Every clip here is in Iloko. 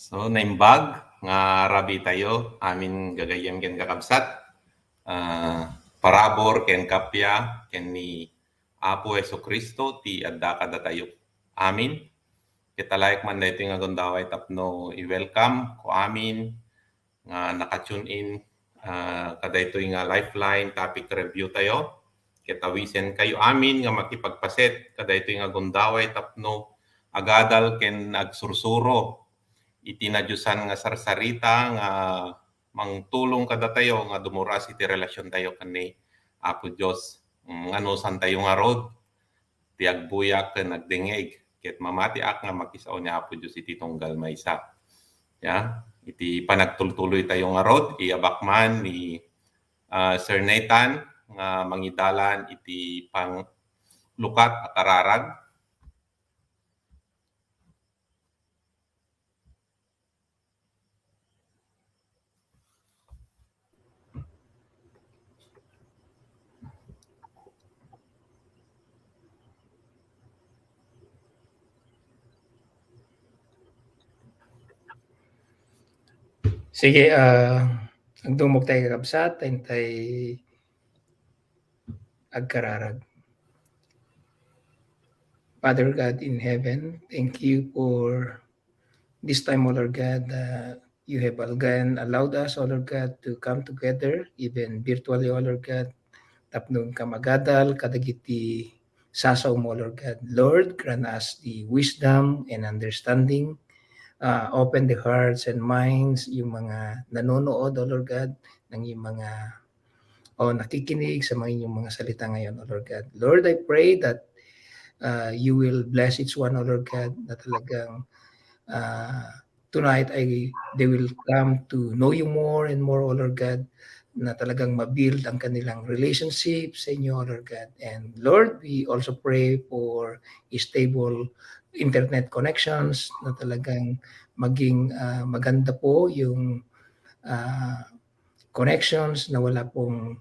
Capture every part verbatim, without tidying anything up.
So, naimbag nga rabii tayo, amin gagayyem ken kakabsat. Ah, parabur ken kappia ken ni Apo Jesu-Cristo ti adda kadatayo. Amin. Ket alaek man daytoy nga gundaway tapno i-welcome ko amin nga naka-tune in, ah, kadaytoy nga Lifeline topic review tayo. Ket awisen kayo amin nga makipagpaset kadaytoy nga gundaway tapno agadal ken agsursuro iti nadiosan nga sarsarita nga mangtulong kadatayo nga dumuras iti relasion tayo ken ni Apo Dios. Mm, anusan tayo ngarud ti agbuya ken agdengngeg. Ket mamatiak nga makisao ni Apo Dios iti tunggal maysa. Ya, iti panagtultuloy tayo ngarud, iyabak man ni, ah, Sir Nathan nga mangidalan iti panglukat a kararag. Sige, ah, agdumog tayo, kakabsat, tayo agkararag. Father God in heaven, thank you for this time, O Lord God, that you have again allowed us, O Lord God, to come together, even virtually, O Lord God, tapno inkam agadal kadagiti sasaom, O Lord God. Lord, grant us the wisdom and understanding. Uh, open the hearts and minds, yung mga nanonood, O Lord God, ng yung mga o nakikinig sa mga inyong mga salita ngayon, O Lord God. Lord, I pray that, uh, you will bless each one, O Lord God, na talagang, uh, tonight ay they will come to know you more and more, O Lord God, na talagang ma-build ang kanilang relationship sa inyo, O Lord God. And Lord, we also pray for stable internet connections na talagang maging, ah, maganda po yung, ah, connections, na wala pong,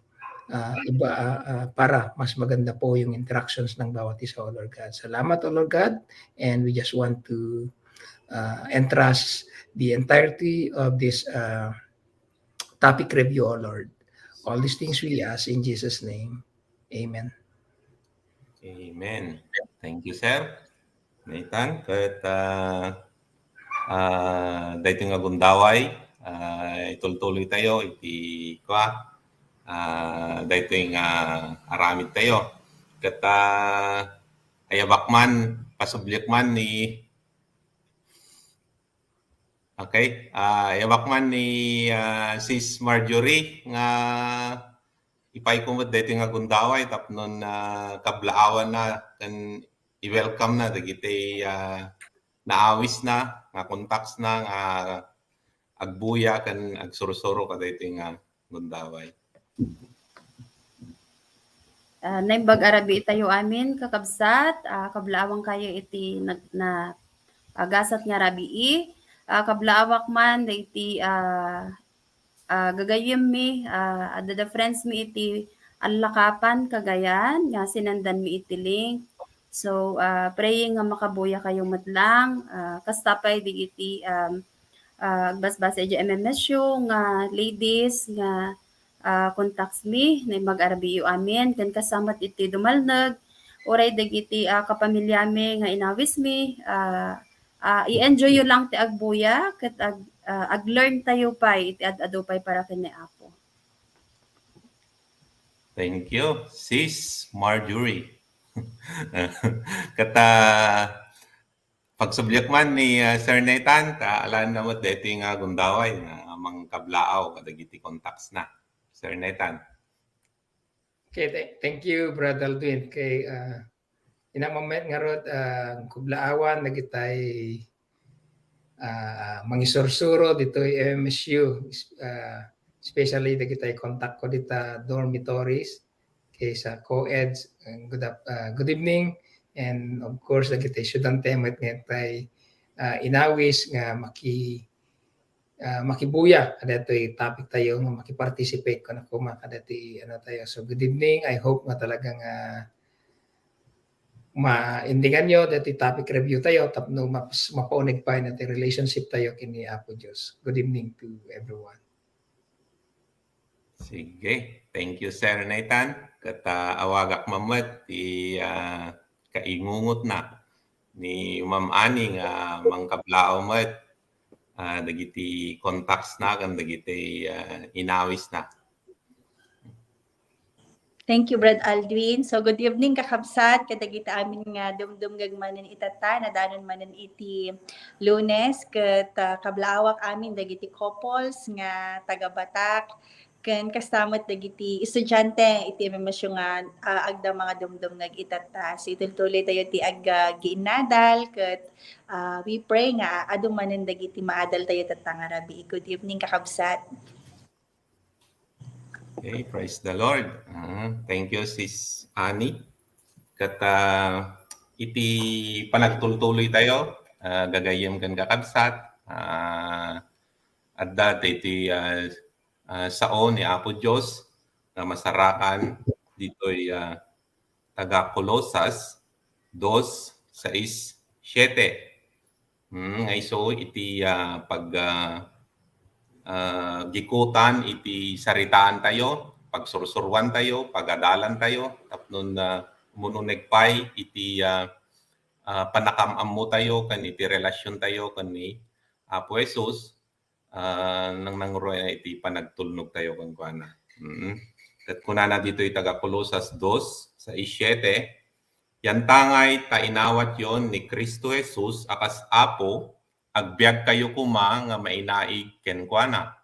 ah, iba, ah, ah, para mas maganda po yung interactions ng bawat isa, O Lord God. Salamat, O Lord God, and we just want to, ah, entrust the entirety of this, ah, topic review, O Lord. All these things we ask in Jesus' name. Amen. Amen. Thank you, sir. Nathan, ket, ah, ah, daytoy nga gundaway, ah, itultuloy tayo iti, kua, ah, daytoy nga aramid tayo. Ket, ah, ayabak man, pasubliak man ni, okay, ah, ayabak man ni, ah, Sis Marjorie nga ipayko met daytoy nga gundaway tapno, ah, kablaawanna ken i-welcome na dagiti, ah, naawisna, nga contacts na, nga agbuya ken agsursuro kadaytoy nga gundaway. Ah, naimbag a rabii tayo amin, kakabsat. Ah, kablaawan kayo iti nag-, na, ah, gasat nga rabii. Ah, kablaawak man dagiti, ah, ah, gagayyemmi, ah, adda friends mi iti Allakapan, Cagayan, nga sinendan mi iti link. So, ah, praying nga makabuya kayo met lang. Ah, kasta pay dagiti, um, ah, agbasbasa iti M M S U nga ladies nga, ah, contacts mi, naimbag a rabiiyo amin, ken kasta met iti dumalneg, uray dagiti, ah, kapamiliami nga inawismi, ah, ah, i-enjoy yo lang ti agbuya, ket ag-, ah, ag-learn tayo pay iti ad-adu pay para ken ni Apo. Thank you, Sis Marjorie. Ket, ah, pagsubliak man ni, ah, Sir Nathan, ta alaenna met daytoy nga gundaway nga mangkablaaw kadagiti contacts na. Sir Nathan. Okay, th-, thank you, Brother Aldwin. Kay, ah, inammet ngarud, ah, kablaawan dagitay, ah, mangisursuro ditoy M M S U, ah, especially dagitay contact ko dita dormitories, kay sa co-eds, and good ap-, ah, good evening, and of course, dagitay estudiante met nga tay, ah, inawis nga maki-, ah, makibuya kadaytoy topic tayo nga maki-participate ko na kuma kadaytoy ano tayo. So, good evening. I hope nga talagang, ah, maindinganyo dati topic review tayo tapno mapas-, mapauneg pay dati relationship tayo ken ni Apo Dios. Good evening to everyone. Sige. Thank you, Sir Nathan. Ket, ah, awagak man met ti, ah, kaingungotna ni Ma'am Annie nga mangkablaaw met, ah, dagiti contacts na ken dagiti, ah, inawisna. Thank you, Brad Aldwin. So, good evening, kakabsat, kadagiti amin nga dumdumngeg manen itatta, nadanon manen iti Lunes, ket, ah, kablaawak amin dagiti couples nga taga-Batac, ken kasta met dagiti estudiante iti M M S U nga, ah, agda nga dumdumngeg itatta. So, itultuloy tayo ti ag-, ah, giinnadal, ket, ah, we pray nga adu manen dagiti maadal tayo itatta nga rabii. Good evening, kakabsat. Okay, praise the Lord. Ah, thank you, Sis Annie. Ket, ah, iti panagtultuloy tayo, ah, gagayyem ken kakabsat, ah, adda iti, ah, ah, sao ni Apo Dios nga masarakan ditoy, ah, taga Colosas dos, sais, siete. Hmm, nga isu iti, ah, pag, ah, ah, gikutan iti saritaan tayo, pagsursuruan tayo, pagadalan tayo, tapno, ah, umuneg pay iti, ah, ah, panakam-ammo tayo ken iti relasyon tayo ken ni Apo Jesus, ah, nang nangruna iti panagtulnog tayo kenkuana. Mm. Ket kunana ditoy taga Colosas dos, sais, siete, Yantangay ta inawatyon ni Cristo Jesus a kas Apo, agbiagkayo koma nga mainaig kenkuana.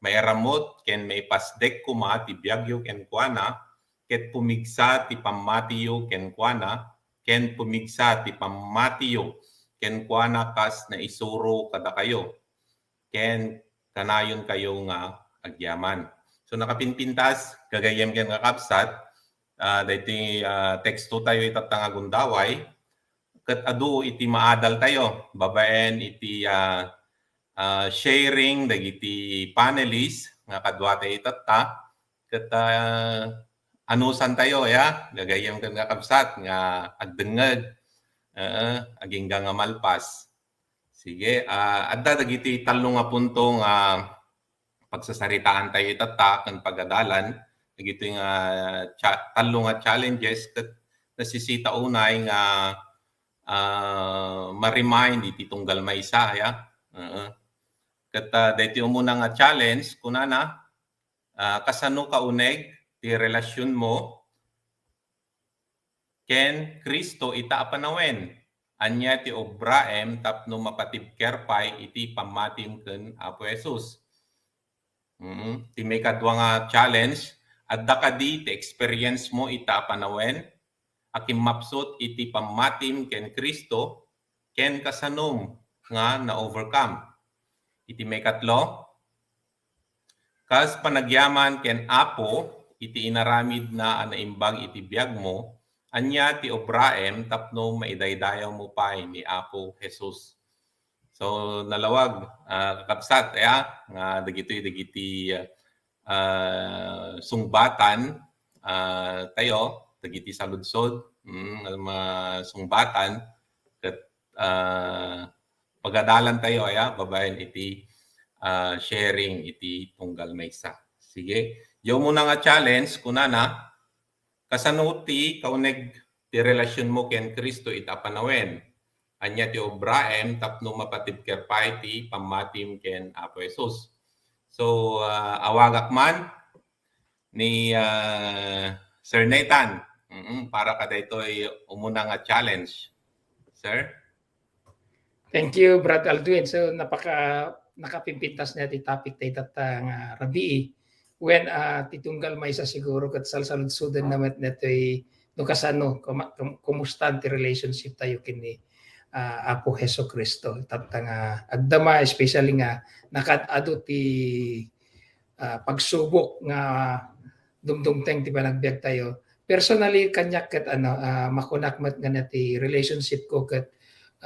Mairamut ken maipasdek koma ti biagyo kenkuana, ket pumigsa ti pammatiyo kenkuana, ken pumigsa ti pammatiyo kenkuana kas naisuro kadakayo, ken kanayonkayo nga agyaman. So, nakapinpintas, gagayyem ken kakabsat, ah, daytoy, ah, teksto tayo itatta nga gundaway, ket adu iti maadal tayo, babaen iti, ah, ah, sharing dagiti panelists nga kadua tayo itatta, ket, ah, anusan tayo, ya, gagayyem ken kakabsat nga agdengngeg, eh, agingga nga malpas. Sige, ah, adda dagiti tallo nga punto nga pagsasaritaan tayo itatta ken pagadalan, dagitoy nga cha-, tallo nga challenges ket nasisita unay nga, ah, ma-remind iti tunggal maysa, ya. Oo. Ket, ah, daytoy umuna nga challenge, kunana, ah, kasano kauneg ti relasyonmo ken Cristo ita a panawen? Ania ti obraem tapno mapatibker pay iti pammatim ken Apo Jesus? Mm, ti maikadua nga challenge, adda kadi ti experience mo ita a panawen a kimmapsut iti pammatim ken Cristo ken kasanom nga na-overcome? Iti maikatlo, kas panagyaman ken Apo iti inaramidna a naimbag iti biagmo, ania ti obraem tapno maidaydayawmo pay ni Apo Jesus? So, nalawag, ah, kakabsat, ya, nga dagitoy dagiti, ah, sungbatan, ah, tayo, dagiti saludsod, mm, nga masungbatan, ket, ah, pagadalan tayo, aya, babaen iti, ah, sharing iti tunggal maysa. Sige. Diay umuna nga challenge, kunana, kasano ti kauneg ti relasyonmo ken Cristo ita a panawen? Ania ti obraem tapno mapatibker pay ti pammatim ken Apo Jesus? So, ah, awagak man ni, ah, Sir Nathan, mm, para kadaytoy umuna nga challenge. Sir? Thank you, Brad Aldwin. So, napaka-, nakapimpintas na ti topic tayo itatta nga rabii. Wen, ah, ti tunggal maysa siguro ket salsaludsoden na met daytoy no kasano, kuma-, kum-, kumusta ti relationship tayo ken ni, ah, Apo Jesu-Cristo. Itatta nga agdama, especially nga nakaad-adu ti, ah, pagsubok nga dumdumteng ti panagbiag tayo. Personally, kaniak ket ano, ah, makunak met nga na ti relationship ko ket,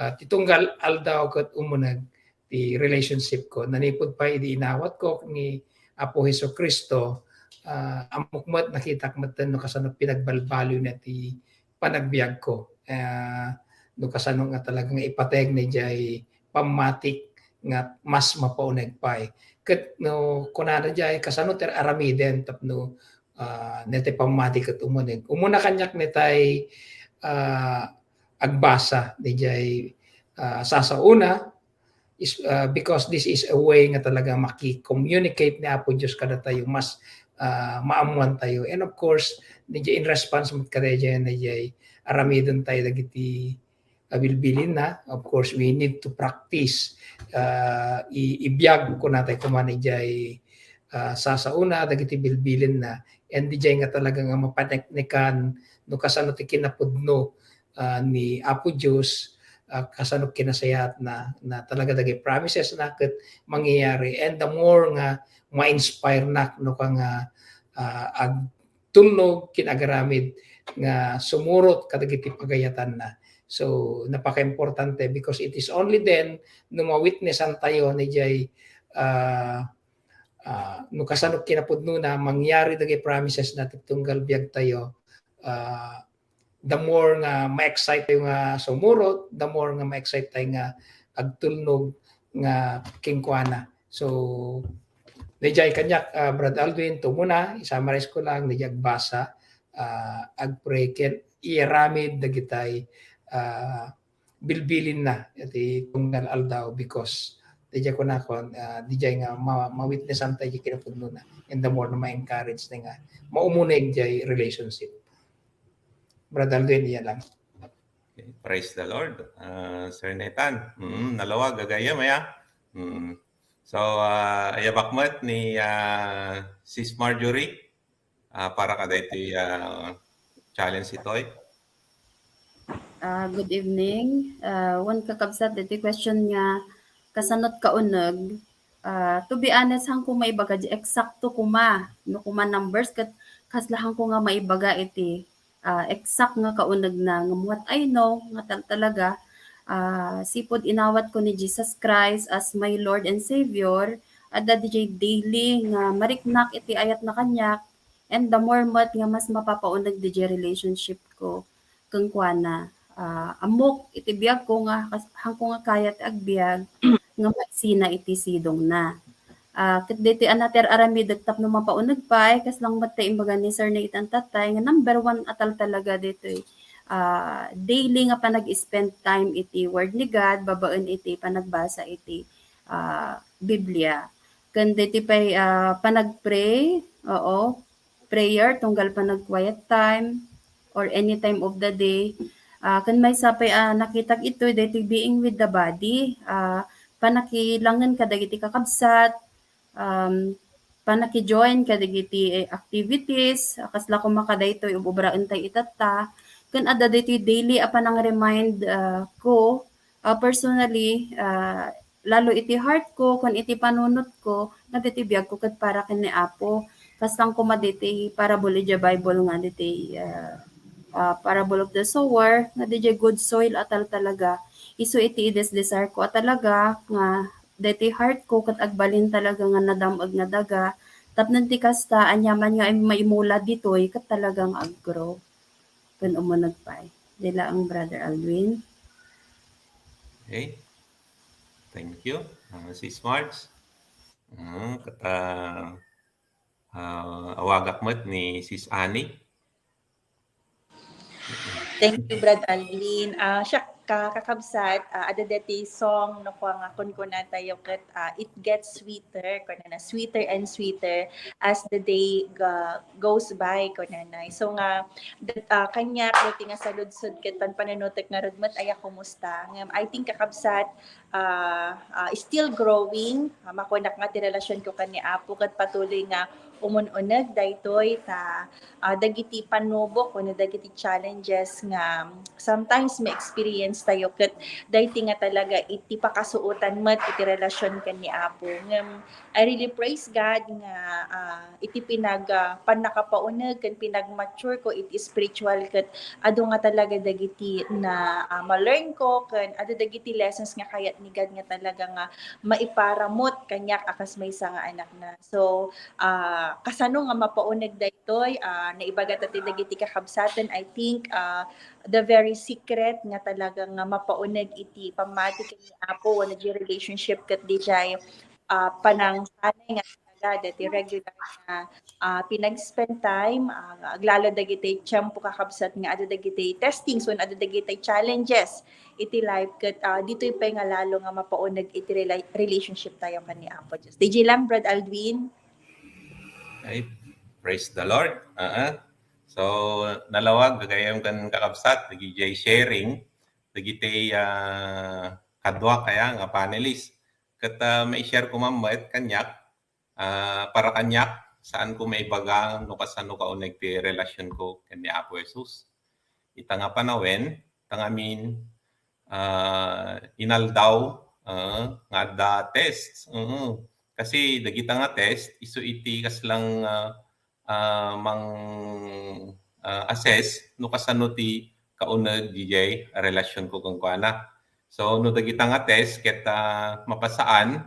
ah, ti tunggal aldaw ket umuneg ti relationship ko. Nanipud pay idi inawat ko ni Apo Jesu-Cristo, ah, ammok met, nakitak met no kasano pinagbalbaliw na ti panagbiag ko. ah, no kasano nga talaga nga ipateg ni jay pammatik nga mas mapauneg pay. Ket no kunana jay, kasano ti aramiden tapno, ah, netay pammatik ket umuneg? Umuna kaniak netay, ah, agbasa ni jay, ah, sasauna, is, ah, because this is a way nga talaga maki-communicate ni Apo Dios kadatayo, mas, ah, maammuan tayo. And of course, ni jay in response met kadaydiay, ni jay aramiden tayo dagiti, ah, bilbilinna. Of course, we need to practice, ah, i-, ibiag kunatay koma ni jay, ah, sasauna dagiti bilbilinna. And di jay nga talaga nga mapaneknekan no kasano ti kinapudno, ah, ni Apo Dios, ah, kasano kinasayaatna, na talaga dagiti promises na ket mangyayari. And the more nga ma-inspire nak no ka nga, ah, agtulnog ken agaramid nga sumurot kadagiti pagayatanna. So, napakaimportante because it is only then no ma-witnessan tayo ni jay, ah, ah, no kasano kinapudnona, mangyari dagiti promises na ti tunggal biag tayo, ah, the more nga ma-excite tayo nga sumurot, the more nga ma-excite tayo nga agtulnog nga kenkuana. So, dayjay kaniak, ah, Brad Aldwin, tumuna, i-summarize ko lang, dayjay agbasa, ah, agpray ken iaramid dagitay, ah, bilbilinna iti tunggal aldaw because dayjay kunakon, ah, dayjay nga ma-, ma-witnessan tayo iti kinapudnona. And the more na ma-encourage na nga maumuneg jay relationship. Brad Aldwin, iya lang. Okay, praise the Lord. Ah, Sir Nathan, mm, nalawag, agayam, aya. Mm. So, ah, ayabak met ni, ah, Sis Marjorie, ah, para kadaytoy, ah, challenge itoy. Ah, good evening. Ah, wen kakabsat, daytoy question nga, kasano't kauneg? Ah, to be honest, haanko maibaga di eksakto koma, no koma numbers, ket kasla haanko nga maibaga iti, ah, exact nga kaunegna. Ngem what I know, nga tal-, talaga, ah, sipud inawat ko ni Jesus Christ as my Lord and Savior, adda diay daily nga mariknak iti ayatna kaniak, and the more met nga mas mapapauneg diay relationship ko kenkuana. Ah, ammok iti biag ko nga kas-, haanko nga kayat agbiag nga maisina iti sidongna. Ah, ket daytoy a nater-aramidek tapno mapauneg pay, kas lang met ti imbaga ni Sir Nathan tatay, nga number one a tal-, talaga daytoy, ah, daily nga panag-spend time iti Word ni God, babaen iti panagbasa iti, ah, Biblia. Ken daytoy pay, ah, panag-pray, oo, prayer, tunggal panag-quiet time, or any time of the day. Ah, ken maysa pay a nakitak itoy, daytoy being with the body, ah, panakilangen kadagiti kakabsat, um, panakijoin kadagiti, eh, activities, ah, kasla koma kadaytoy ub-, ubraentay itatta. Ken adda daytoy daily a panang-remind, ah, ko, ah, personally, ah, lalo iti heart ko ken iti panunot ko nga daytoy biag ko ket para ken ni Apo. Kas lang koma daytoy parable idiay Bible nga daytoy, ah, ah, parable of the sower, nga diay good soil a tal-, talaga. Isu iti i-desire ko a talaga nga daytoy heart ko ket agbalin talaga nga nadam-eg nga daga. Tapno ti kasta, aniaman nga im-, maimula ditoy ket talagang ag-grow ken umuneg pay. Di laeng, Brother Aldwin. Okay. Thank you, ah, Sis Marge. Ah, ket, ah, ah, awagak met ni Sis Annie. Thank you, Brad Aldwin. Ah, siak, ka-, kakabsat, ah, adda daytoy song no kua nga kunkunatayo ket, ah, "It gets sweeter," kunana, "sweeter and sweeter as the day ga-, goes by," kunana. So nga, dat-, ah, kaniak, daytoy nga saludsod ket panpanunotek ngarud met aya kumusta. Ngem, I think, kakabsat, ah, ah, still growing, ah, makunak nga ti relasion ko ken ni Apo ket patuloy nga umun-uneg daytoy ta, ah, dagiti panubok wenno dagiti challenges nga sometimes ma-experience tayo ket daytoy nga talaga iti pakasuotan met iti relasion ken ni Apo. Ngem I really praise God nga, ah, iti pinag-, ah, pannakapauneg ken pinag-mature ko iti spiritual ket adu nga talaga dagiti na, ah, ma-learn ko ken adu dagiti lessons nga kayat ni God nga talaga nga maiparamut kaniak a kas maysa nga anakna. So, ah, kasano nga mapauneg daytoy? Ah, naibaga ta ti dagiti kakabsaten, I think, ah, the very secret nga talaga nga mapauneg iti pammati ken ni Apo wenno di relationship ket dijay, ah, panangsanay nga talaga dati regular nga, ah, pinag-spend time, ah, aglalo dagiti tiempo kakabsat nga adda dagiti testings wenno adda dagiti challenges iti life ket, ah, ditoy pay nga lalo nga mapauneg iti rela-, relationship tayo ken ni Apo Dios. D J lang, Brad Aldwin. Ay, praise the Lord. Ah, ah. So, nalawag gagayyem ken kakabsat, dagiti sharing, dagiti, ah, kadua kaya nga panelist. Ket, ah, mai-share ko man met kaniak, ah, para kaniak, saan ko maibaga no kasano kauneg ti relasyon ko ken ni Apo Jesus. Ita nga panawen, ita ngamin, ah, inaldaw, ah, nga adda test. Mm. Kasi dagita nga test, isu iti kaslang, ah, ah, mang, ah, assess no kasano ti kauneg dijay relasyon ko kenkuana. So, no dagita nga test ket, ah, mapasaan,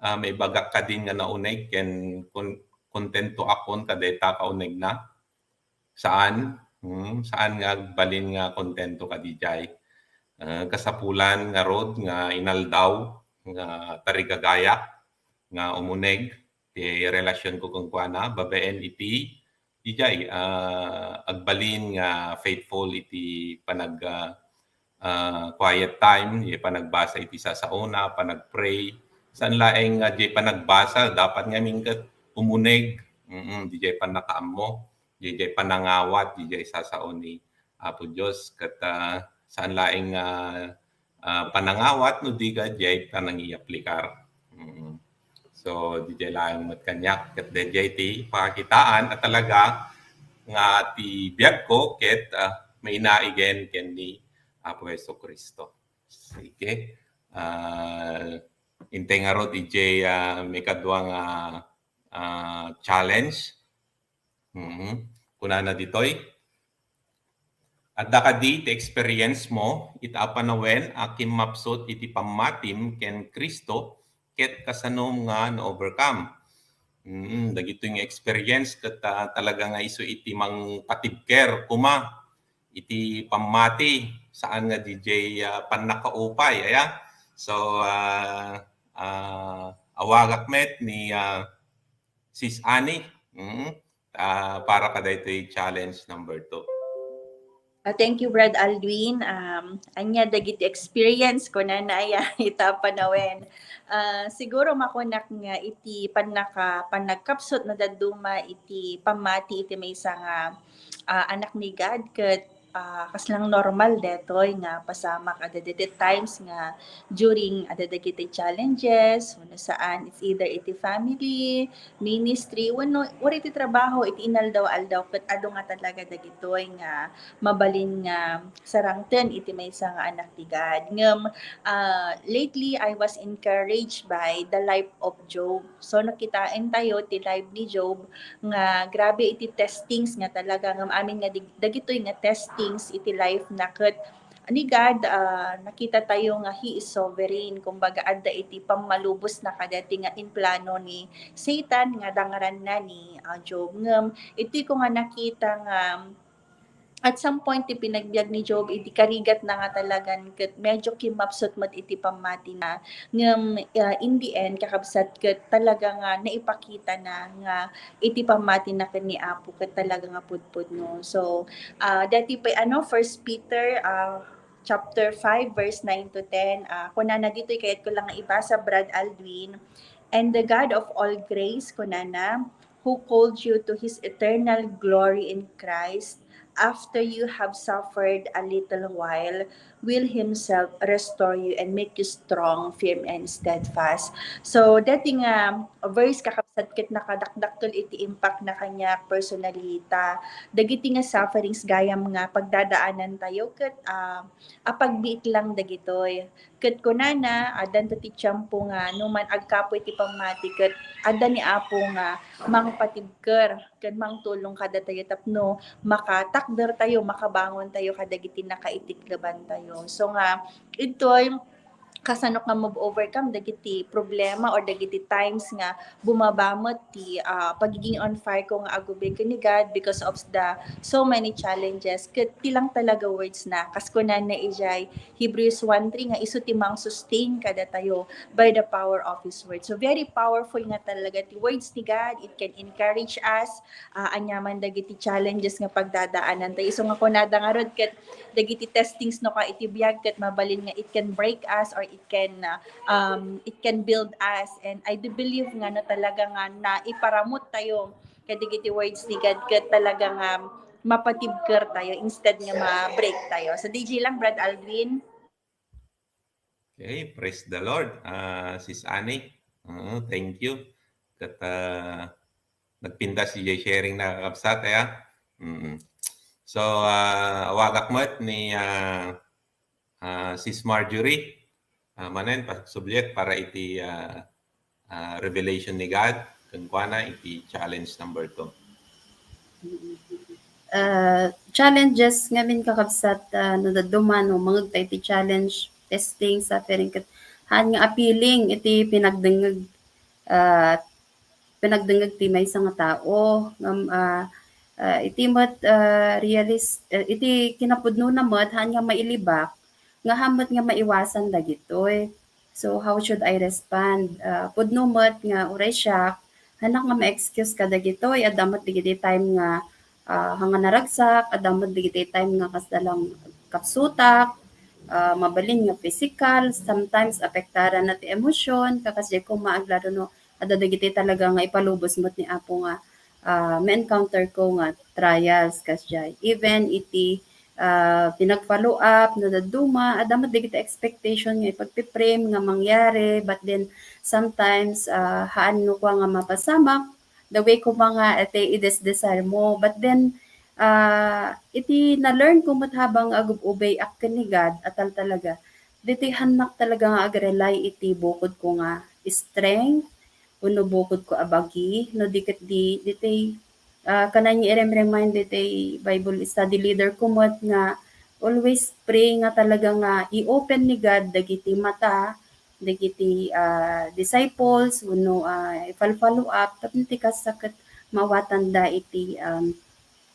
ah, maibagak kadin nga nauneg ken kon-, kontentoakon kadayta kaunegna? Saan. Hmm, saan nga agbalin nga kontento ka dijay. Ah, kasapulan ngarud nga inaldaw nga tarigagayak nga umuneg ti relasyon ko kenkuana babaen iti dijay, ah, agbalin nga faithful iti panag-, ah, ah, quiet time, iti panagbasa iti sasaona, panagpray. Saan laeng nga dijay panagbasa, dapat ngamin ket umuneg. Mm, dijay pannakaammo, dijay panangawat, dijay sasao ni Apo Dios. Ket, ah, saan laeng nga, ah, panangawat no di ket dijay panangiaplikar. Mm. So, dijay laeng met kaniak, ket dijay ti pakitaan a talaga nga ti biag ko ket, ah, mainaigen ken ni Apo Jesu-Cristo. Sige. Ah, intay ngarud iti, ah, maikadua nga, ah, challenge. Mhm. Kunana ditoy, adda kadi ti experience mo ita a panawen a kimmapsut iti pammatim ken Cristo ket kasanom nga na-overcome? Mm, dagitoy nga experience ket, ah, talaga nga isu iti mangpatibker koma iti pammati, saan nga dijay, ah, pannakaupay, aya. So, ah, ah, awagak met ni, ah, Sis Annie, mm, ah, para kadaytoy challenge number two. Ah, thank you, Brad Aldwin. Um, ania dagiti experience ko na naya ita panawen. Ah, siguro makunak nga iti pannaka-, panagkapsut na dadduma iti pammati iti maysa nga, ah, anak ni God ket, ah, kaslang normal detoy nga pasamak. Adda dagiti times nga during adda dagiti challenges, wenno saan, it's either iti family, ministry, wenno, wenno iti trabaho, iti inaldaw-aldaw, ket adu nga talaga dagitoy nga mabalin nga sarangten iti maysa nga anak ti God. Ngem, ah, lately, I was encouraged by the life of Job. So, nakitaentayo ti life ni Job nga grabe iti testings nga talaga, ngem amin nga dig-, dagitoy nga testings iti life na ket ni God, ah, nakita tayo nga He is sovereign. Kumbaga, adda iti pammalubos na kadati nga implano ni Satan nga dangranna ni, ah, Job. Ngem, iti ko nga nakita nga at some point ti pinagbiag ni Job, iti karigat na nga talagan ket medyo kimmapsut met iti pammati na. Ngem, ah, in the end, kakabsat, ket talaga nga naipakita na nga iti pammati na ken ni Apo ket talaga nga pudpudno. So, ah, dati pay, ano, First Peter, ah, chapter five, verse nine to ten, ah, kunana ditoy, kayat ko lang nga ibasa, Brad Aldwin. "And the God of all grace," kunana, "who called you to his eternal glory in Christ, after you have suffered a little while, will himself restore you and make you strong, firm, and steadfast." So, dati nga verse, kakabsat, ket nakadakdakkel iti impact na kaniak personally ta dagiti nga sufferings gayam nga pagdadaanan tayo ket, ah, apagbiit lang dagitoy. Ket kunana, addanto ti tiempo nga no man agkapu iti pammati ket adda ni Apo nga mangpatibker ken mangtulong kadatayo tapno makatakder tayo, makabangon tayo kadagiti nakaitikleban tayo. So nga, idtoy, kasano ka ma-overcome dagiti problema or dagiti times nga bumaba met ti, ah, pagiging on fire ko nga agubay ken ni God because of the so many challenges. Ket ti lang talaga words na, kas kunana idiay Hebrews one three nga isu ti mang-sustain kadatayo by the power of His word. So, very powerful nga talaga ti words ni God. It can encourage us, ah, aniaman dagiti challenges nga pagdadaanan tayo. Isu nga kunada ngarud ket dagiti testings no ka iti biag ket mabalin nga it can break us or it can, ah, um, it can build us. And I do believe nga no talaga nga naiparamut tayo kadagiti words ni God ket talaga nga mapatibker tayo instead nga ma-break tayo. So, D J lang, Brad Alvin. Okay, praise the Lord. Ah, Sis Annie, oo, thank you. Ket, ah, nagpintas idiay sharing na, kakabsat, aya. Mm. So, ah, awagak met ni, ah, ah, Sis Marjorie, ah, manen, pasubli para iti, ah, ah, revelation ni God kenkuana iti challenge number two. Ah, challenges ngamin, kakabsat, ah, no dadduma, no, mangegta iti challenge, testing, suffering, ket haan nga appealing iti pinagdengngeg, ah, pinagdengngeg ti maysa nga tao. Ngem, ah, ah, iti met, ah, realis-, ah, iti kinapudnona met, haan nga mailibak, nga haan met nga maiwasan dagitoy. So, how should I respond? Ah, pudno met nga uray siak, haanak nga ma-excuse kadagitoy. Adda met dagiti time nga, ah, haan nga naragsak, adda met dagiti time nga kasla lang kapsutak, ah, mabalin nga physical, sometimes apektaran na ti emosyon, kakasdiay koma, aglalo no adda dagiti talaga nga ipalubos met ni Apo nga, ah, ma-encounter ko nga trials kasdiay. Even iti, ah, pinag-follow up no dadduma, adda met dagiti expectation nga ipagpi-frame nga mangyari, but then sometimes, ah, haan no kua nga mapasamak, the way koma nga iti i-desire mo. But then, ah, iti na-learn ko met habang agub-ubayak ken ni God, atal talaga, ditoy haanak talaga nga ag-rely iti bukod ko nga strength, wenno bukod ko a bagi, no di ket di, ditoy, ah, kanan nga i-rem-remind ditoy Bible study leader ko met nga always pray nga talaga nga i-open ni God dagiti mata, dagiti, ah, disciples, wenno, ah, i-follow up, tapno ti kasta ket maawatanda iti, um,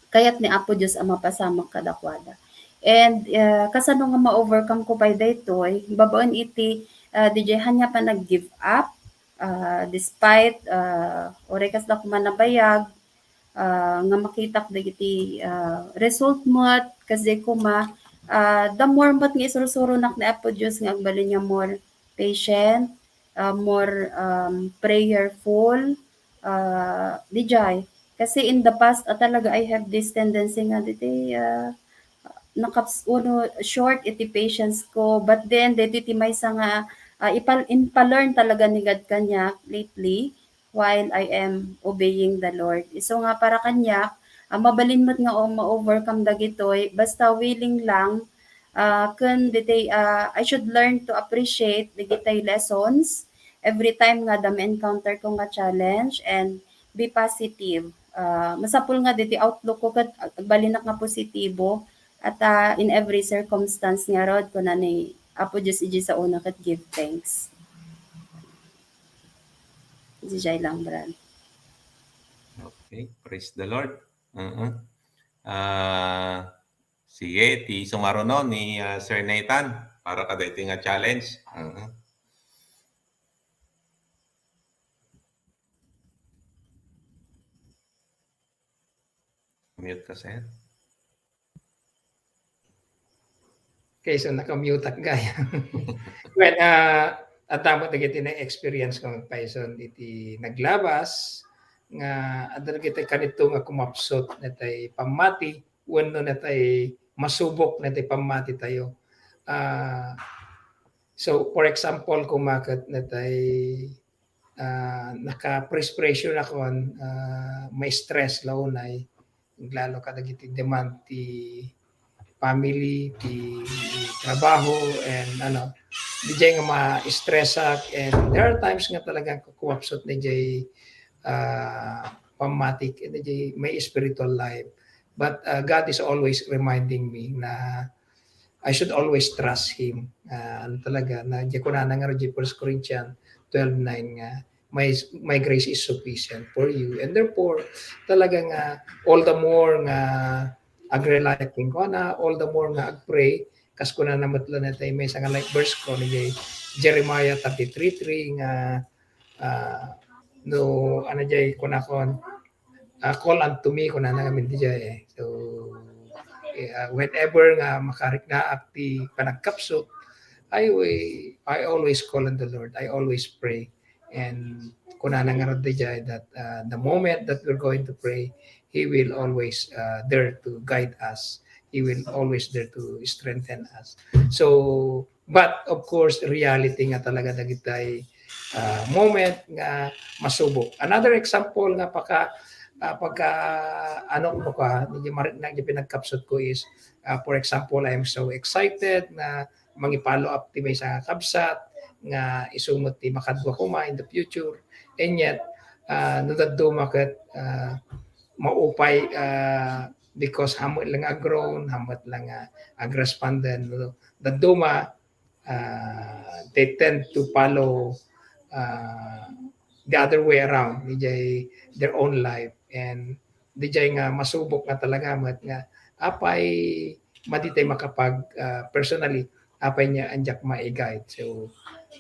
kayat ni Apo Dios a mapasamak kadakuada. And, ah, kasano nga ma-overcome ko pay daytoy? Babaen iti, ah, didiay haan nga panag-give up, ah, despite, ah, uray kasla koma nabayag, ah, nga makitak dagiti, ah, result met, kasdiay koma, ah, the more met nga isursuronak ni Apo Dios nga agbalin nga more patient, ah, more, um, prayerful, ah, didiay. Kasi in the past, ah, talaga I have this tendency nga ditoy, ah, nakaps-, uno, short iti patience ko. But then, ditoy ti maysa nga, ah, ipal-, inpa-learn talaga ni God kaniak lately while I am obeying the Lord. Isu nga para kaniak, ah, mabalin met nga o-, ma-overcome dagitoy, basta willing lang, ah, ken ditoy, ah, I should learn to appreciate dagitoy lessons every time nga adda ma-encounter ko nga challenge and be positive. Ah, masapul nga ditoy outlook ko ket agbalinak nga positibo at, ah, in every circumstance ngarud, kuna ni Apo Dios idiay saona ket give thanks. Didiay lang, Brad. Okay, praise the Lord. Uh-huh. Ah, sige, ti sumaruno ni, ah, Sir Nathan para kadaytoy nga challenge. Uh-huh. Mute ka, sir. Okay, so naka-mute ak gayam. Well, ah, adda met dagiti na-experience ko nga payson iti naglabas nga adda dagiti kanito nga kumapsut natay pammati wenno natay masubok natay pammati tayo. Ah, so, for example, koma ket natay, ah, naka-press pressure nakon, ah, ma-stress la unay, lalo kadagiti demand ti family, ti trabaho, and ano, didiay nga ma-stress ak, and there are times nga talagang kukuwapsot na diay, ah, pammatik, and diay my spiritual life. But, ah, God is always reminding me na, I should always trust Him. Ah, ano talaga, na, di ko na nangar di First Corinthians twelve nine nga, "My, my grace is sufficient for you." And therefore, talaga nga, all the more nga ag-rely ken kuana, all the more nga ag-pray, kas kuna na met lang natay maysa nga like verse ko, ni Jeremiah thirty-three three nga, ah, no, ano jay, kuna kon, ah, "Call unto me," kuna na kami di jay, eh. So, eh, ah, whenever nga makariknaak ti panagkapsut, I wi-, I always call on the Lord. I always pray. And kuna na nga di jay that, ah, the moment that we're going to pray, He will always, ah, there to guide us. He will always there to strengthen us. So, but of course, reality nga talaga dagitay, ah, moment nga masubok. Another example nga paka, ah, pagka, ano ko ka, medyo mari-, na, yung pinagkapsut ko is, ah, for example, I'm so excited na mangi-follow up ti maysa nga kabsat nga isu met ti makadua koma in the future. And yet, ah, no dadduma ket, ah, maupay, ah, because hammet lang a grown, hammet lang a, a respondent, no? Dadduma, ah, they tend to follow, ah, the other way around, dijay their own life. And dijay nga masubok nga talaga met nga apay madi tay makapag, ah, personally, apay nga diak mai-guide. So,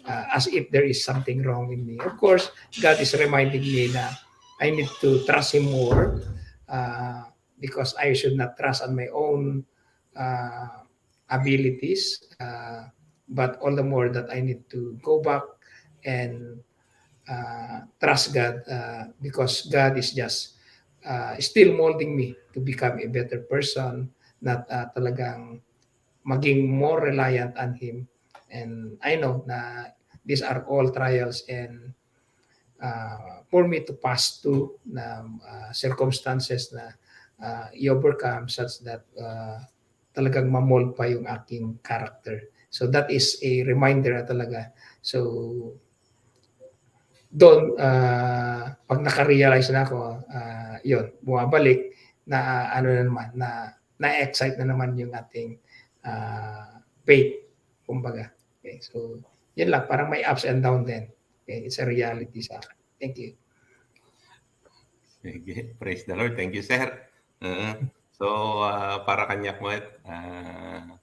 ah, as if there is something wrong in me. Of course, God is reminding me na I need to trust Him more, ah, because I should not trust on my own, ah, abilities, ah, but all the more that I need to go back and, ah, trust God, ah, because God is just, ah, still molding me to become a better person, not, ah, talagang maging more reliant on Him. And I know na these are all trials and, ah, for me to pass through na, ah, circumstances na, ah, i-overcome such that, ah, talagang ma-mold pa yung aking character. So that is a reminder na talaga. So, doon, ah, pag naka-realize na ako, ah, yun, bumabalik na, ano na naman, na, na-excite na naman yung ating, ah, faith, kumbaga. Okay, so, yun lang, parang may ups and down din. Okay, it's a reality sa akin. Thank you. Sige, praise the Lord. Thank you, sir. Uh, so, ah, para kaniak met, ah,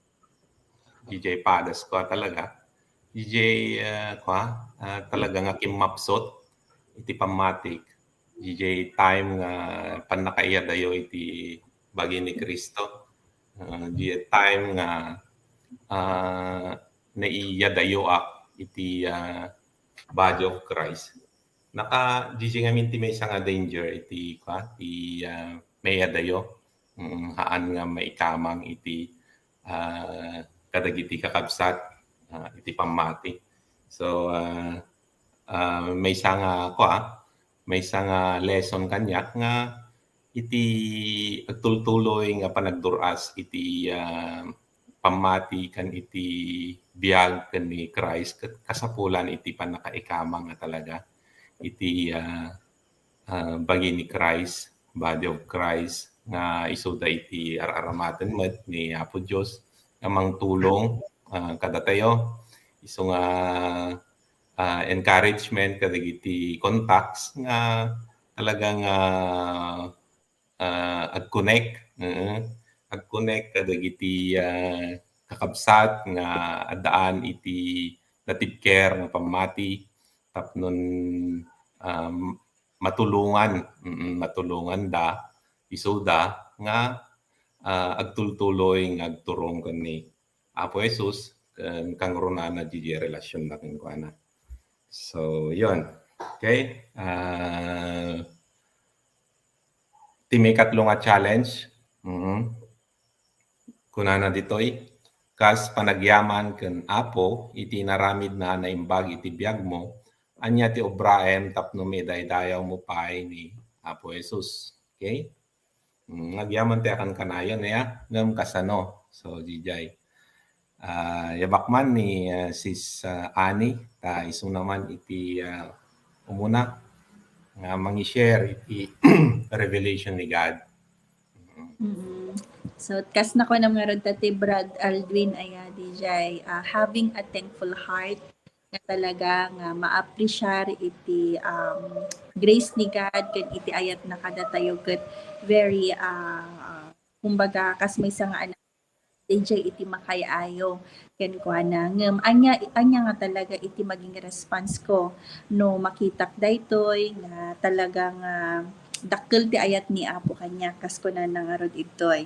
D J Padas ko talaga. D J, ah, kwa, ah, talaga nga kimmapsot iti pammatik. D J time nga pannakaiyadayo iti bagi ni Cristo. Ah, D J time nga, ah, naiyadayoak iti, ah, body of Christ. Naka, D J ngamin ti maysa nga danger iti, kwa, ti, ah, maiyadayo. Mm, haan nga maikamang iti, ah, kadagiti kakabsat, ah, iti pammati. So, ah, ah, maysa nga, kwa, maysa nga lesson kaniak nga iti agtultuloy nga panagdur-as iti, ah, pammati ken iti biag ken ni Christ ket kasapulan iti pannakaikamang nga talaga iti, ah, ah, bagi ni Christ, body of Christ, nga isuda iti ar-aramaten met ni Apo Dios nga mangtulong, ah, kadatayo. Isu nga, ah, encouragement kadagiti contacts nga talagang, ah, ah, ag-connect, eh, ag-connect kadagiti, ah, kakabsat nga addaan iti native care nga pammati tapno, um, matulongan, mm, matulonganda isuda nga, ah, agtultuloy nga agturong ken ni Apo Jesus ken kangrunana diay relasionna kenkuana. So, yun. Okay? Ah, ti maikatlo nga challenge, mm, kunana ditoy, kas panagyaman ken Apo iti inaramidna a naimbag iti biagmo, ania ti obraem tapno maidaydayawmo pay ni Apo Jesus? Okay? Mm, nagyaman ti akankanayon, ya. Ngem kasano? So, diay, ah, yabak man ni, ah, Sis, ah, Annie, ta isuna man iti, ah, umuna nga mangi-share iti revelation ni God. Mm. Mm. So, kas nakunam ngarud ta ti Brad Aldwin, aya, D J, ah, having a thankful heart nga talaga nga ma-appreciate iti, um, grace ni God ken iti ayatna kadatayo ket very, ah, kumbaga, kas maysa nga anak, D J iti makaay-ayo kenkuana. Ngem ania, ania nga talaga iti maging response ko no makitak daytoy nga talaga nga dakkel ti ayat ni Apo kaniak, kas kunana ngarud idtoy.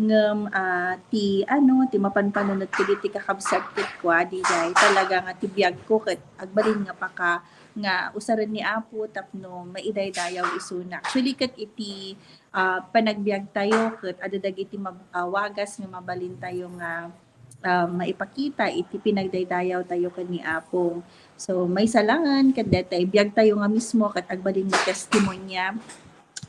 Ngem, ah, ti ano, ti mapanpanunot ko diti kakabsat ket kua, D J, talaga nga ti biag ko ket agbalin nga paka-, nga usaren ni Apo tapno maidaydayaw isuna. Actually, ket iti, ah, panagbiag tayo ket adda dagiti mab-, ah, wagas nga mabalin tayo nga, ah, maipakita iti pinagdaydayaw tayo ken ni Apo. So, maysa laeng ket daytoy biag tayo nga mismo ket agbalin nga testimonya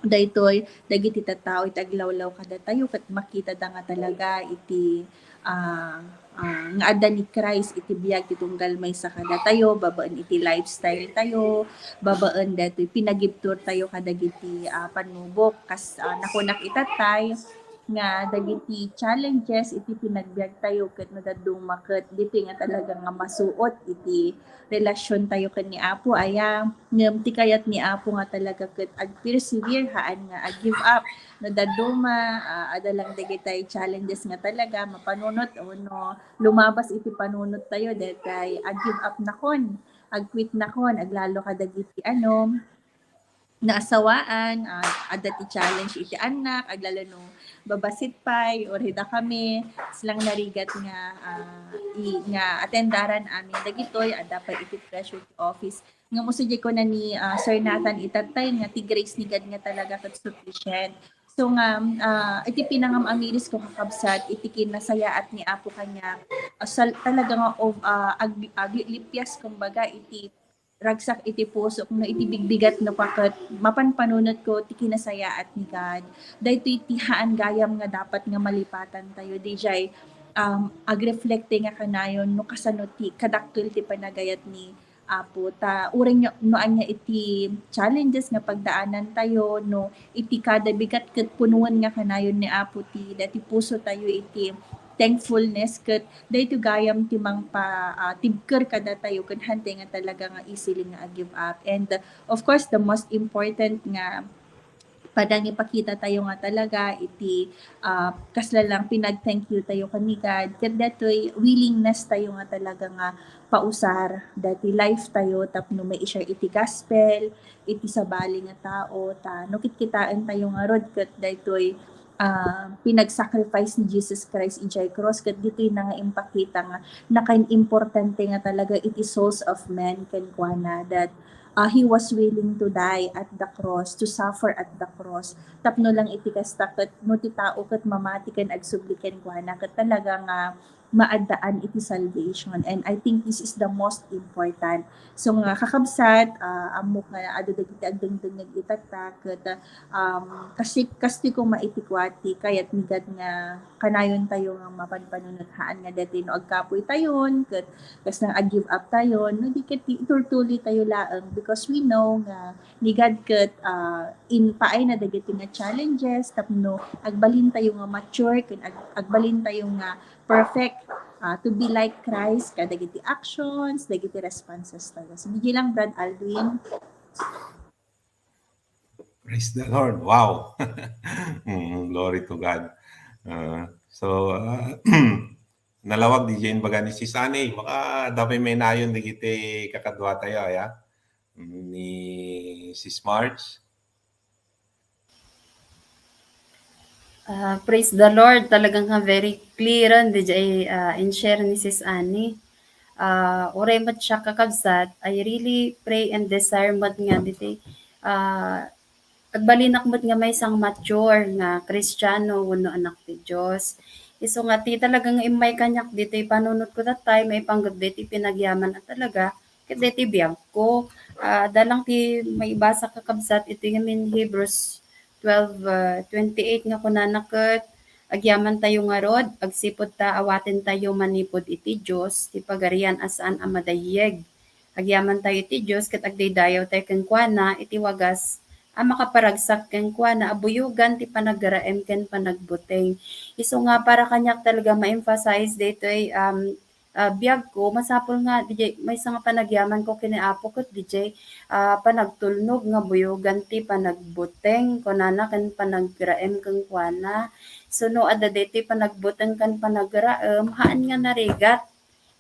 daytoy dagiti tattao iti aglawlaw kadatayo ket makitada nga talaga iti, ah, ah, nga adda ni Christ iti biag ti tunggal maysa kadatayo babaen iti lifestyle tayo, babaen daytoy pinagibtur tayo kadagiti, ah, panubok kas, ah, nakunak itatay nga dagiti challenges iti pinagbiag tayo ket no dadduma ket ditoy nga talaga nga masuot iti relasyon tayo ken ni Apo aya. Ngem ti kayat ni Apo nga talaga ket ag-persevere, haan nga ag-give up. No dadduma, ah, adda lang dagitay challenges nga talaga mapanunot wenno lumabas iti panunot tayo, daytay ag-give up nakon, ag-quit nakon, aglalo kadagiti ano, naasawaan, ah, adda ti challenge iti annak, aglalo no babasit pay, uray dakami, silang narigat nga, ah, i-, nga atendaran amin dagitoy, adda pay iti pressure ti office. Ngem isu diay kuna ni, ah, Sir Nathan itatay nga ti grace ni God nga talaga ket sufficient. So nga, ah, iti pinangam-amiris ko kakabsat, iti kinasayaat ni Apo kaniak, ah, sal-, talaga nga of, ah, ag-, aglipyas kumbaga iti ragsak iti pusok no iti bigbigat no paket mapanpanunot ko ti kinasayaat ni God. Daytoy ti haan gayam nga dapat nga malipatan tayo. D J, um, agreflekte nga kanayon no kasano ti kadakkel ti panagayat ni Apo. Ta uray no, no ania iti challenges nga pagdaanan tayo, no iti kada bigat ket punuan nga kanayon ni Apo ti dati puso tayo iti thankfulness ket daytoy gayam ti mangpa-, ah, tibker kadatayo ken hantay nga talaga nga easily nga a-give up. And, uh, of course, the most important nga panangipakita tayo nga talaga iti, ah, kasla lang pinag-thank you tayo ken ni God, ket datoy willingness tayo nga talaga nga pausar dati life tayo tapno mai-share iti gospel, iti sabali nga tao, ta no kitkitaen tayo ngarud ket daytoy ah, pinag-sacrifice ni Jesus Christ idiay cross, ket ditoy na nga impakita nga nakaimportante nga talaga iti souls of men kenkuana, that, ah, he was willing to die at the cross, to suffer at the cross, tapno lang iti kasta ket no ti tao ket mamati ken agsubli kenkuana, ket talaga nga maaddaan iti salvation. And I think this is the most important. So nga kakabsat, ah, ammok nga adu dagiti agdengdengngeg itatta ket, um, kasi, kastoy koma iti kua ti kayat ni God nga kanayon tayo nga mapanpanunot haan nga dati no agkapoy tayon ket kas nang ag-give up tayon, no di ket ti-, itultuloy tayo laeng because we know nga ni God ket, ah, in paay na dagiti nga challenges tapno agbalin tayo nga mature ken ag-, agbalin tayo nga perfect, ah, to be like Christ, kadagiti actions, dagiti responses tayo. So, D J lang, Brad Aldwin. Praise the Lord. Wow. Mm, glory to God. Ah, so, ah, nalawag D J in baga ni Sis Annie. Baka dapat may nayon digiti kakadwa tayo, ya. Ni Sis March. Ah, praise the Lord. Talagang nga very clear on D J, ah, in share ni Sis Annie. Ah, uray met siak kakabsat, I really pray and desire met nga diti, ah, agbalinak met nga maysang mature nga Kristiano wenno anak ti Dios. Isu nga ti talagang immay kaniak ditoy panunot ko that time, maipanggep ditoy pinagyaman a talaga, ket daytoy biag ko. Ah, adda lang ti maibasa kakabsat iti ngamin Hebrews twelve, ah, twenty-eight nga kunana ket, agyaman tayo ngarud, agsipud ta awaten tayo manipud iti Dios, ti pagarian a saan a madayyeg. Agyaman tayo iti Dios ket agdaydayaw tayo kenkuana iti wagas a makaparagsak kenkuana a buyogan ti panagraem ken panagbuteng. Isu nga para kaniak talaga ma-emphasize daytoy, um, ah, biagko, masapul nga dijay maysa nga panagyamanko ken ni Apo ket dijay, ah, panagtulnog nga buyogan ti panagbuteng, kunana, ken panagraem kenkuana. So, no adda daytoy panagbuteng ken panagraem, haan nga narigat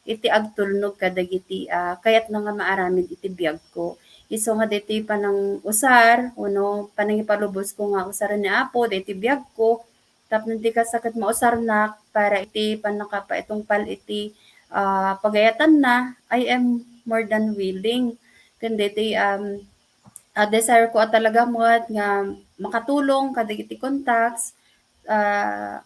iti agtulnog kadagiti, ah, kayatna nga maaramid iti biagko. Isu nga daytoy panangusar wenno panangipalubosko nga usaren ni Apo daytoy biagko, tapno di kasta ket mausarnak para iti pannakapaitungpal iti, ah, pagayatanna, I am more than willing. Ken daytoy, um, ah, desire ko a talaga met nga makatulong kadagiti contacts, ah,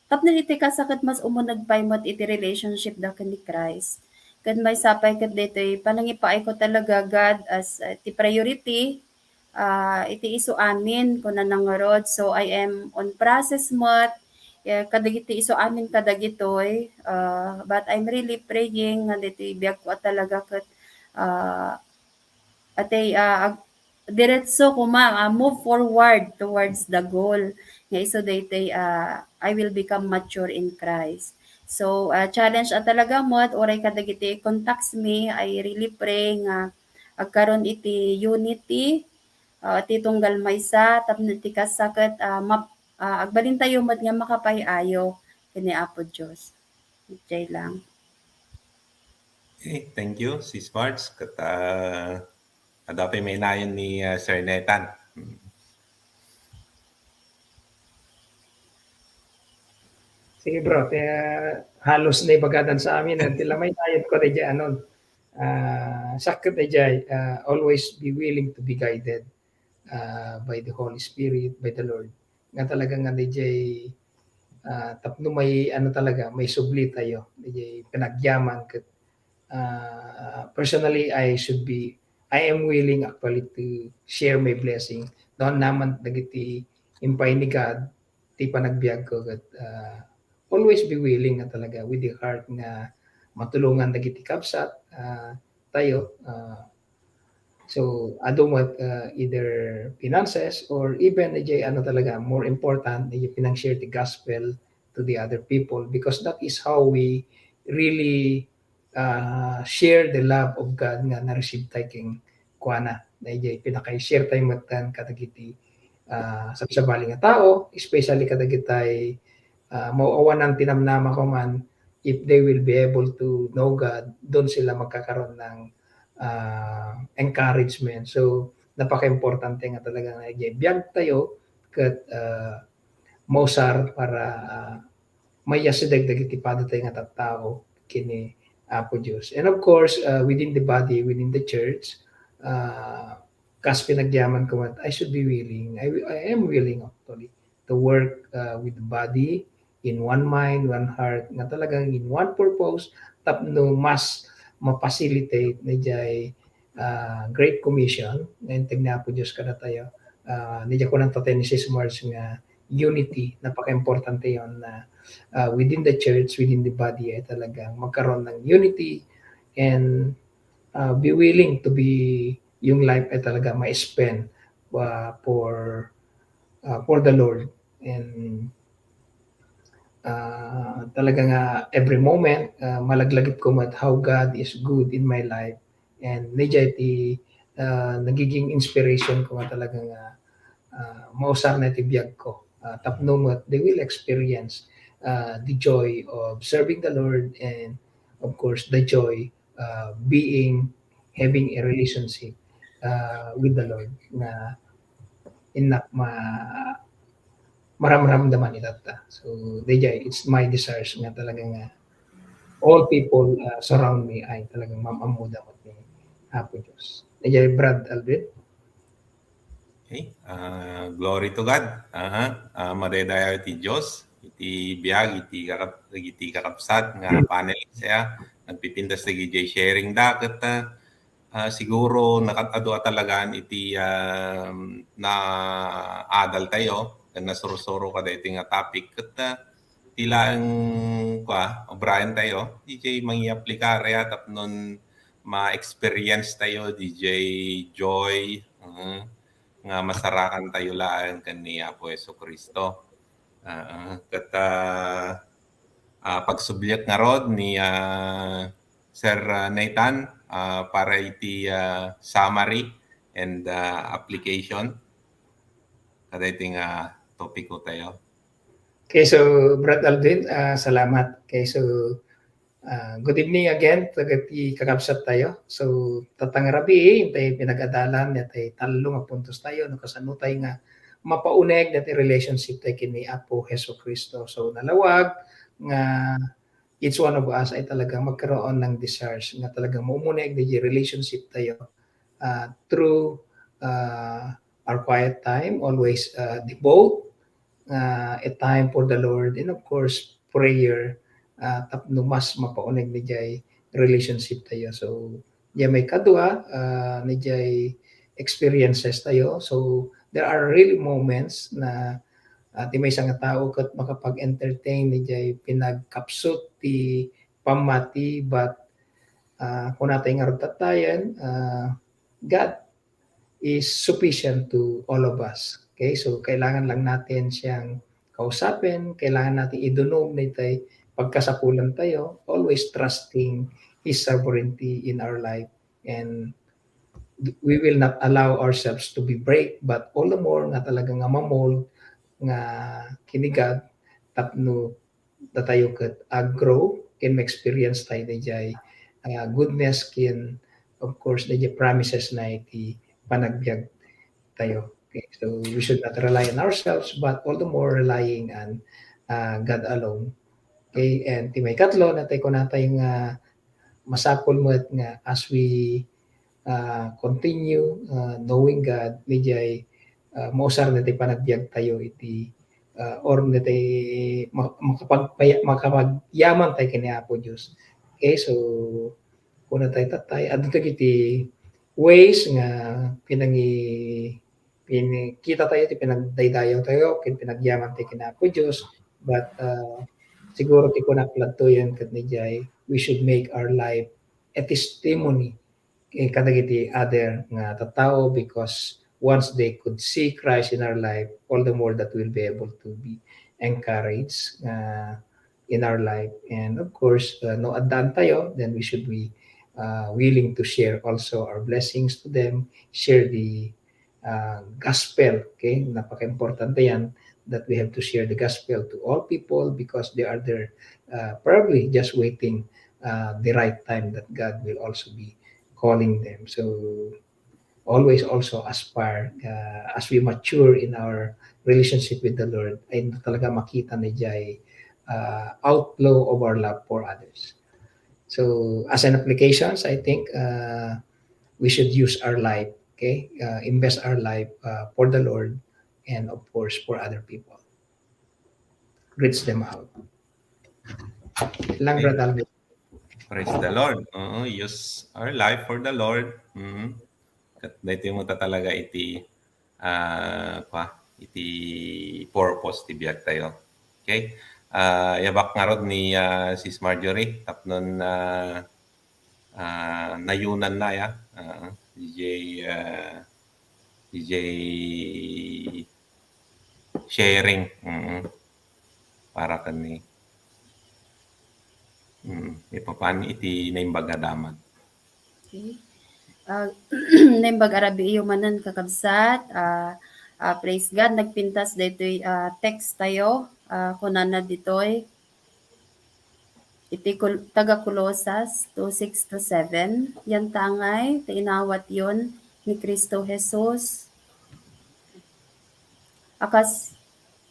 tapno iti kasta ket mas umuneg pay met iti relationship da ken ni Christ. Ken maysa pay ket daytoy panangipaayko talaga God as, ah, ti priority, ah, iti isu amin, kunana ngarud. So, I am on process met, eh, kadagiti isu amin kadagitoy, ah, but I'm really praying nga daytoy biagko a talaga ket, ah, atay, ah, ag-, diretso koma, ah, move forward towards the goal. Nga isu daytoy, ah, I will become mature in Christ. So, ah, challenge a talaga met, uray kadagiti contacts mi, I really pray nga agkaron iti unity, ah, ti tunggal maysa, tapno iti kasta ket, ah, map-, ah, agbalintayo met nga makapay-ayo ken ni Apo Dios. Jay lang. Okay, thank you, Sis Marge. Ket, ah, adda pay mainayon ni, ah, Sir Nathan. Mm. Sige, bro, ti, ah, halos naibagadan sa amin, eh, ti la mainayon ko dayjay anon. Ah, sakit dayjay, ah, always be willing to be guided, ah, by the Holy Spirit, by the Lord. Nga talaga nga dayjay, ah, tapno may ano talaga, may subli tayo, dayjay panagyaman ket, ah, personally, I should be, I am willing actually to share my blessing. Doon naman dagiti impay ni God, ti panagbiagko ket, ah, always be willing nga talaga with the heart nga matulongan dagiti kabsat, ah, tayo, ah, so, adu met, ah, either finances or even, eh, ano talaga, more important, eh, pinang-share ti gospel to the other people because that is how we really, ah, share the love of God nga na-receive tay ken kuana. Dayjay pinaka-share tay met kadagiti, ah, sabsabali nga tao, especially kadagitay, ah, mao-awanan ti namnama ko man, if they will be able to know God, doon sila magkakaroon ng, ah, encouragement. So, napaka-importante nga talaga nga dayjay biag tayo ket, ah, mausar para, ah, maiyasideg dagiti padatay nga tattao ken ni Apo Dios. And of course, uh, within the body, within the church, uh, kas pinagyaman ko met, I should be willing. I, wi- I am willing actually to work, uh, with the body in one mind, one heart, nga talagang in one purpose, tapno mas ma-facilitate na jay, uh, Great Commission nga integ ni Apo Dios kadatayo. Uh, ni Jaconan Tatensis Mars nga unity, napaka-importante yon na, ah, within the church, within the body, ay talagang magkaroon ng unity and, ah, be willing to be, yung life ay talaga ma-spend, ah, for, ah, for the Lord. And, ah, talaga nga every moment, ah, malaglagip ko met how God is good in my life. And medyo iti, ah, nagiging inspiration ko nga talaga nga, ah, mausar na iti biag ko. Ah, tapno met, they will experience, ah, the joy of serving the Lord and, of course, the joy, ah, being, having a relationship, ah, with the Lord na innak ma-, maramramdaman itatta. So, dayjay, it's my desires nga talaga nga all people, ah, surround me ay talagang mam-ammoda met ni Apo Dios. Dayjay, Brad Alvin? Okay. Ah, glory to God. Aha. Ah, madaydayaw ti Dios, iti biag, iti kakab-, iti kakabsat nga panelist, ya. Nagpipintas dagiti sharing da, ket, ah, ah, siguro nakat-adu a talagaan iti, ah, naadal tayo, ken nasursuro kadaytoy nga topic. Ket, ah, ti laeng, kua, obrayan tayo, dayjay mangiaplikar ya tapnon ma-experience tayo, dayjay joy, mhm, nga masarakan tayo laeng ken ni Apo Jesu-Cristo. Ah, ket, ah, ah, pagsubliek ngarud ni, ah, Sir, ah, Nathan, ah, para iti, ah, summary and, ah, application. Kadaytoy nga topiko tayo. Okay, so, Brad Alvin, ah, salamat. Okay, so, ah, good evening again, dagiti kakabsat tayo. So, tatta nga rabii, intay pinag-adalan, intay tallo nga puntos tayo, no, kasano tayo nga mapauneg dati relationship tayo ken ni Apo Jesu-Cristo. So, nalawag nga each one of us ay talagang magkaroon ng desires nga talagang maumuneg dati relationship tayo, ah, through, ah, our quiet time, always, ah, devote, ah, a time for the Lord, and of course, prayer, ah, tapno mas mapauneg ni jay relationship tayo. So, jay maikadua, ah, ni jay experiences tayo. So, there are really moments na, ah, ti maysa nga tao ket makapag-entertain ni jay pinagkapsut ti pammati, but, ah, kunatay ngarud tattayen, ah, God is sufficient to all of us. Okay? So, kailangan lang natin siyang kausapin, kailangan natin idunong na itay pagkasapulan tayo, always trusting His sovereignty in our life. And we will not allow ourselves to be break, but all the more nga talaga nga mamold nga kini God tapno datayo ket aggrow ken ma-experience tayo dayjay, ah, goodness ken, of course, dayjay promises na iti panagbiag tayo. Okay, so we should not rely on ourselves, but all the more relying on, ah, God alone. Okay, and ti maikatlo, natay kunatay nga masapul met nga as we, ah, continue, ah, knowing God, dayjay, ah, mausar daytay panagbiag tayo iti, ah, or daytay ma-, makapagpaya-, makapagyaman tayo ken ni Apo Dios. Okay, so, kuna tayo tattay, adda dagiti ways nga pinangi-, pini-, kita tayo ti pinagdaydayaw tayo, ken pinagyaman tayo ken Apo Dios. But, ah, siguro ti kunak ladtoyen ket dayjay, we should make our life a testimony, eh, kadagiti other nga tattao, because once they could see Christ in our life, all the more that we'll be able to be encouraged, uh, in our life. And of course, uh, no addaan tayo, then we should be, uh, willing to share also our blessings to them, share the, uh, gospel, okay? Napaka-importante yan, that we have to share the gospel to all people because they are there, uh, probably just waiting, uh, the right time that God will also be calling them. So, always also aspire, uh, as we mature in our relationship with the Lord, ay talaga makita na jay, uh, outflow of our love for others. So, as an applications, I think, uh, we should use our life, okay? Uh, invest our life, uh, for the Lord and, of course, for other people. Reach them out. Lang, okay. Brad Alvin. Praise the Lord. Oo, use our life for the Lord. Mm. Ket daytoy met talaga iti, ah, kwa, iti purpose ti biag tayo. Okay? Ah, yabak ngarud ni, ah, Sis Marjorie, tapnon, ah, ah, nayunan na ya. Ah, D J, ah, D J sharing. Mm. Para kani. Mm, ipapan iti naimbag a damag. Okay. Ah, naimbag a rabii manen, kakabsat. Ah, ah, praise God, nagpintas daytoy, ah, text tayo. Ah, kunana ditoy, iti Col-, taga Colosas two six to seven, yan tangay ta inawatyon ni Cristo Jesus a kas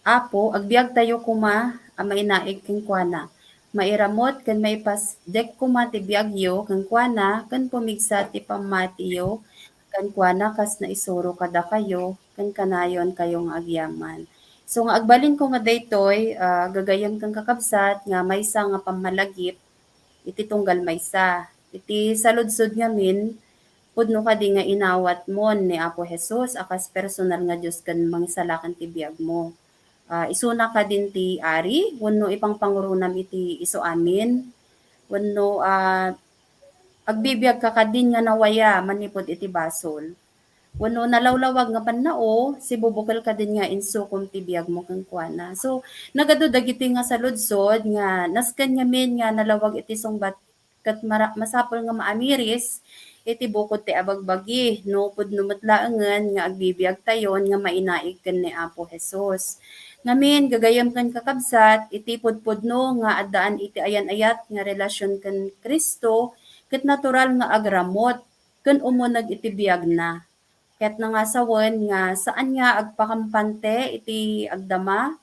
Apo, agbiagtayo koma a mainaig kenkuana. Mairamut ken maipasdek koma ti biagyo kenkuana ken pumigsa ti pammatiyo kenkuana kas naisuro kadakayo ken kanayonkayo nga agyaman. So, nga agbalinko nga daytoy, ah, gagayyem ken kakabsat nga maysa nga pammalagip iti tunggal maysa. Iti saludsod ngamin, pudno kadi nga inawatmon ni Apo Jesus a kas personal nga Dios ken Mangisalakan ti biagmo? Ah, isuna kadin ti Ari wenno ipangpanguronam iti isu amin? Wenno, ah, agbibiag ka kadin nga nawaya manipud iti basol? wenno nalawlawag nga pannao, sibubukel kadin nga insukom ti biagmo kenkuana. So, nagadu dagitoy nga saludsod nga nasken ngamin nga nalawag iti sungbat ket mara-, masapul nga maamiris iti bukod ti abagbagi, no pudno met laengen nga agbibiagtayon nga mainaig ken ni Apo Jesus. Ngamin, gagayyem ken kakabsat, iti pudpudno nga addaan iti ayan-ayat nga relasyon ken Cristo, ket natural nga agramut ken umuneg iti biagna. Ket nangasawen nga saan nga agpakampante iti agdama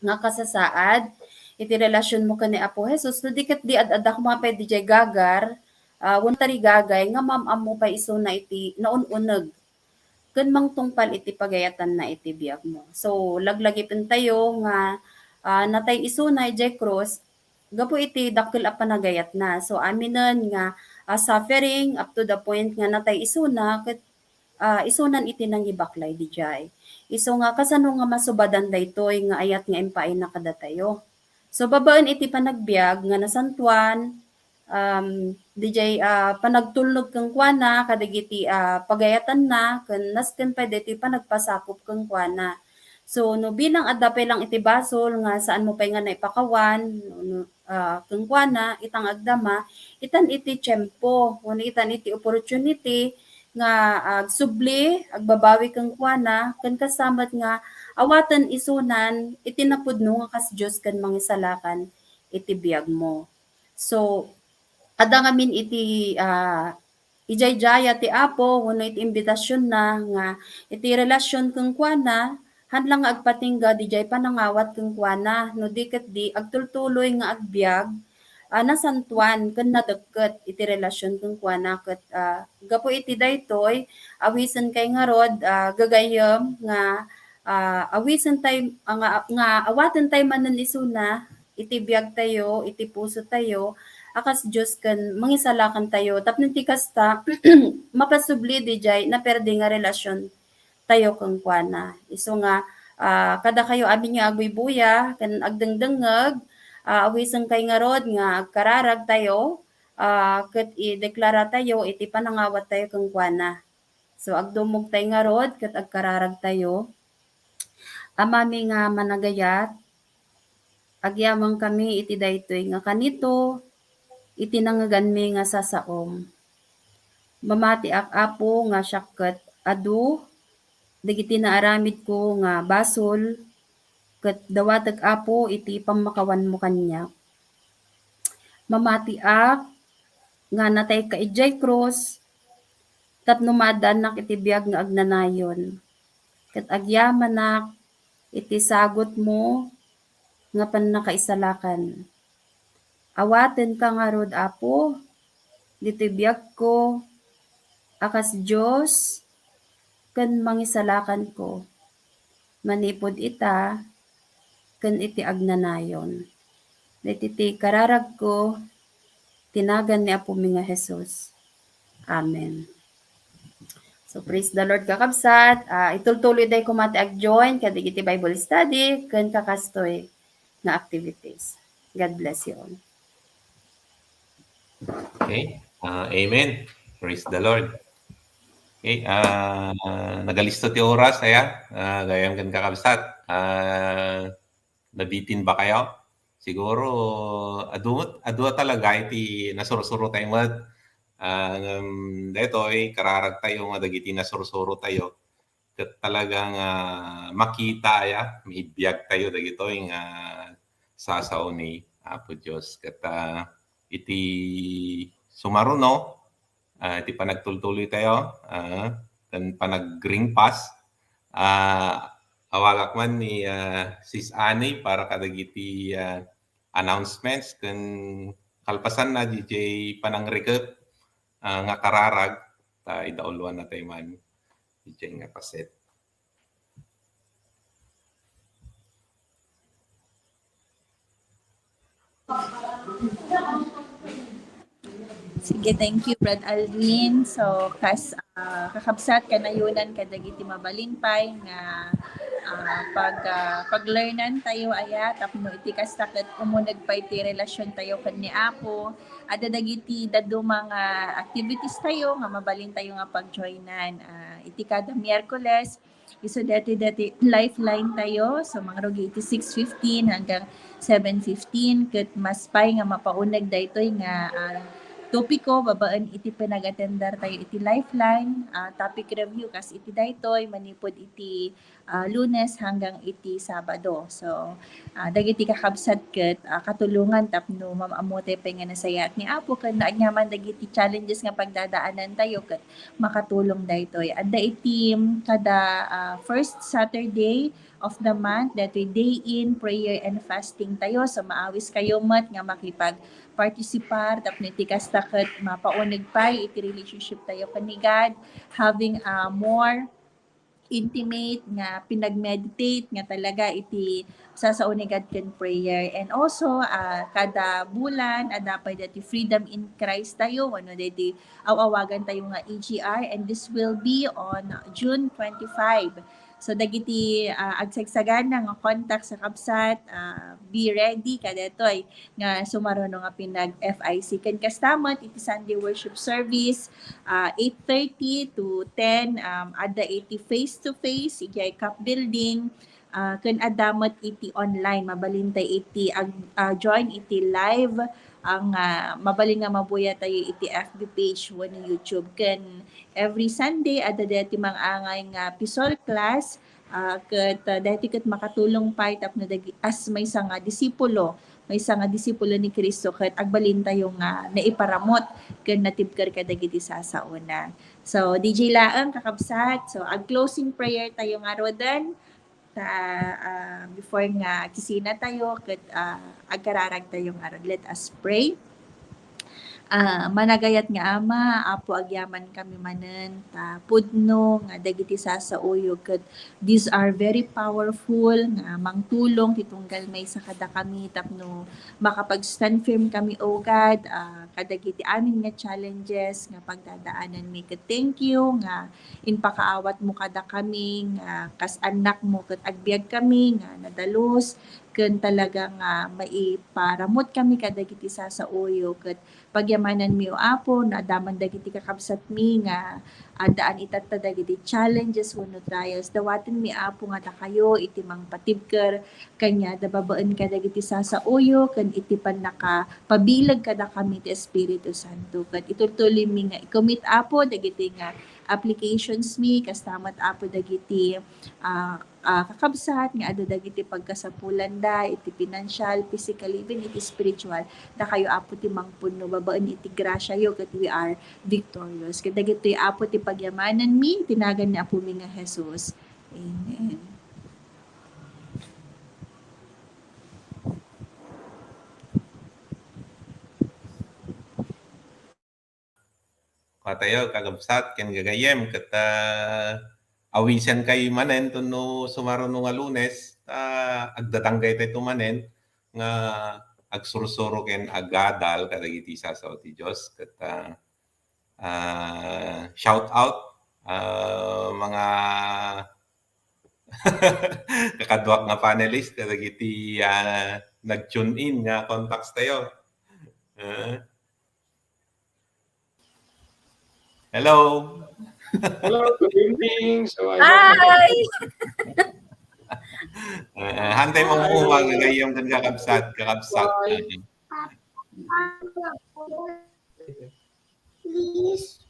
nga kasasaad iti relasyonmo ken ni Apo Jesus, no di ket di ad-adda koma pay didiay gagar, ah, wenno tarigagay nga maam-ammo pay isuna iti naun-uneg ken mangtungpal iti pagayatanna iti biagmo. So, laglagipentayo nga, ah, natay isuna idiay krus gapu iti dakkel a panagayatna. So, aminen nga, ah, suffering up to the point nga natay isuna ket, ah, isunan iti nangibaklay didiay. Isu nga kasano nga masubadan daytoy nga ayat nga impaayna kadatayo? So, babaen iti panagbiag nga nasantoan, um, didiay, ah, panagtulnog kenkuana kadagiti, ah, pagayatanna ken nasken pay daytoy panagpasakop kenkuana. So, no bilang adda pay lang iti basol nga saanmo pay nga naipakawan, no, no, ah, kenkuana, itang agdama, itan iti tiempo, wenno itan iti opportunity nga agsubli, agbabawi kenkuana, ken kasta met nga awaten isunan iti napudno nga kas Dios ken mangisalakan iti biagmo. So, adda ngamin iti, ah, ijaijaya ti Apo wenno iti imbitasionna nga iti relasyon kenkuana, haan lang nga agpatingga didiay panangawat kenkuana, no di ket di agtultuloy nga agbiag a nasantoan ken nadekket iti relasyon kenkuana ket, ah, gapu iti daytoy, awisen kay ngarud, ah, gagayyem nga, ah, awisen tay-, ah, nga, nga awaten tay manen isuna iti biag tayo, iti puso tayo, a kas Dios ken mangisalakan tayo. Tapno ti kasta, mapasubli didiay naperde nga relasyon tayo kenkuana. Isu nga, ah, kadakayo amin nga agbuybuya ken agdengdengngeg, ah, awisen kay ngarud nga agkararag tayo, ah, ket ideklara tayo iti panangawat tayo kenkuana. So, agdumog tay ngarud ket agkararag tayo. Amami nga managayat, agyamankami iti daytoy nga kanito, iti nangngeganmi nga sasaom. Mamatiak, Apo, nga siak ket adu dagiti naaramidko nga basol, ket dawatek, Apo, iti pammakawanmo kaniak. Mamatiak nga natayka idiay krus tapno maaddaannak iti biag nga agnanayon, ket agyamanak iti sagutmo nga pannakaisalakan. Awatenka ngarud, Apo, ditoy biagko a kas Dios ken mangisalakanko. Manipud ita ken iti agnanayon. Daytoy ti kararagko, ti nagan ni Apomi nga Jesus. Amen. So, praise the Lord, kakabsat. Ah, itultuloyday koma ti ag-join kadagiti Bible study ken kakastoy nga activities. God bless you all. Okay. Ah, amen. Praise the Lord. Okay, ah, nagalisto ti oras, aya. Ah, gayam ken kakabsat. Ah, nabitin ba kayo? Siguro, adu, adu talaga iti nasursuro tayo met. Ah, ngem daytoy, kararag tayo nga dagiti nasursuro tayo. Ket talaga nga makita, aya, mabiag tayo dagitoy nga sasao ni Apo Dios. Ket, ah, iti sumaruno, ah, iti panagtultuloy tayo, ah, ken panag-ring pass, ah, awagak man ni, ah, Sis Annie para kadagiti, ah, announcements ken kalpasanna, diay panangrikep, ah, nga kararag, ta idauluan na tayo man, diay nga paset. Sige, thank you, Brad Alvin. So, kas, ah, kakabsat, kanayonan kadagiti mabalin pay nga, ah, pag, ah, pag-learnan tayo, aya, tapno iti kasta ket umuneg pay ti relasyon tayo ken ni Apo. Adda dagiti dadduma nga activities tayo nga mabalin tayo nga pag-joinan. Ah, iti kada Miyerkules. Isu daytoy, daytoy Lifeline tayo. So, mangrugi iti six fifteen hanggang seven fifteen. Ket mas pay nga mapauneg daytoy nga, ah, topiko babaen iti panagatendar tayo iti Lifeline, ah, topic review kas iti daytoy manipud iti, ah, Lunes hanggang iti Sabado. So, ah, dagiti kakabsat ket, ah, katulongan tapno maam-ammotay pay nga nasayaat ni Apo ken no aniaman dagiti challenges nga pagdadaanan tayo ket makatulong daytoy. Adda iti kada, ah, first Saturday of the month, daytoy day in prayer and fasting tayo. So, maawis kayo met nga makipagparticipar tapno iti kasta ket mapauneg pay iti relationship tayo ken ni God, having a more intimate nga pinag-meditate nga talaga iti sasaunigad ken prayer. And also, ah, kada bulan, adda pay daytoy Freedom in Christ tayo, wenno daytoy aw-awagan tayo nga A G R, and this will be on June twenty-five. So, dagiti, ah, agsagsagana nga contact sa kabsat, ah, be ready kadetoy nga sumaruno nga pinag-F I C. Ken kasta met iti Sunday worship service, ah, eight thirty to ten, um, adda iti face-to-face, idiay CAP building, ah, ken adda met iti online. Mabalin tayo iti ag-, ah, join iti live, ang, ah, mabalin nga mabuya tayo iti F B page wenno YouTube. Ken every Sunday, adda daytoy mangangay nga P S O L class, ah, ket, ah, daytoy ket makatulong pay tapno dagi-, as maysa nga disipulo, maysa nga disipulo ni Cristo ket agbalin tayo nga naiparamut ken natibker kadagiti sasaona. So, D J laeng, kakabsat. So, ag-closing prayer tayo ngaruden. Ta, ah, before nga kisina tayo ket, ah, agkararag tayo ngarud. Let us pray. Ah, managayat nga Ama, Apo, agyaman kami manen ta pudno nga dagiti sasaoyo ket these are very powerful nga mangtulong ti tunggal maysa kadakami tapno makapag-stand firm kami, O God, ah, kadagiti amin nga challenges nga pagdadaananmi. Ket thank you nga impakaawatmo kadakami nga kas annakmo ket agbiag kami nga nadalus ken talaga nga maiparamut kami kadagiti sasaoyo ket pagyamananmi, O Apo, no adda man dagiti kakabsatmi nga addaan itatta dagiti challenges wenno trials. Dawatenmi, Apo, nga dakayo iti mangpatibker kaniada babaen kadagiti sasaoyo ken iti pannakapabileg kadakami ti Espiritu Santo. Ket itultuloymi nga i-commit, Apo, dagiti nga applications mi, kasta met, Apo, dagiti, ah, ah, kakabsat nga adda dagiti pagkasapulanda iti financial, physical, even iti spiritual. Dakayo, Apo, ti mangpunno babaen iti grasiayo ket we are victorious. Ket dagitoy, Apo, ti pagyamananmi, ti nagan ni Apomi nga Jesus. Amen. Katayo, kakabsat, ken gagayyem, ket, ah, awisenkayo manen, tapno sumaruno nga Lunes, ta agdatanggaytayto manen nga agsursuro ken agadal kadagiti sasao ti Dios, ket, ah, ah, shout out, ah, mga kakaduak nga panelist kadagiti, ah, nag-tune in nga contacts tayo. Ah. Hello. Hello, good evening. So, I hope Hi! Ah, hantay mo mo, gagayyem ken kakabsat, kakabsat. Bye. Ah. Please.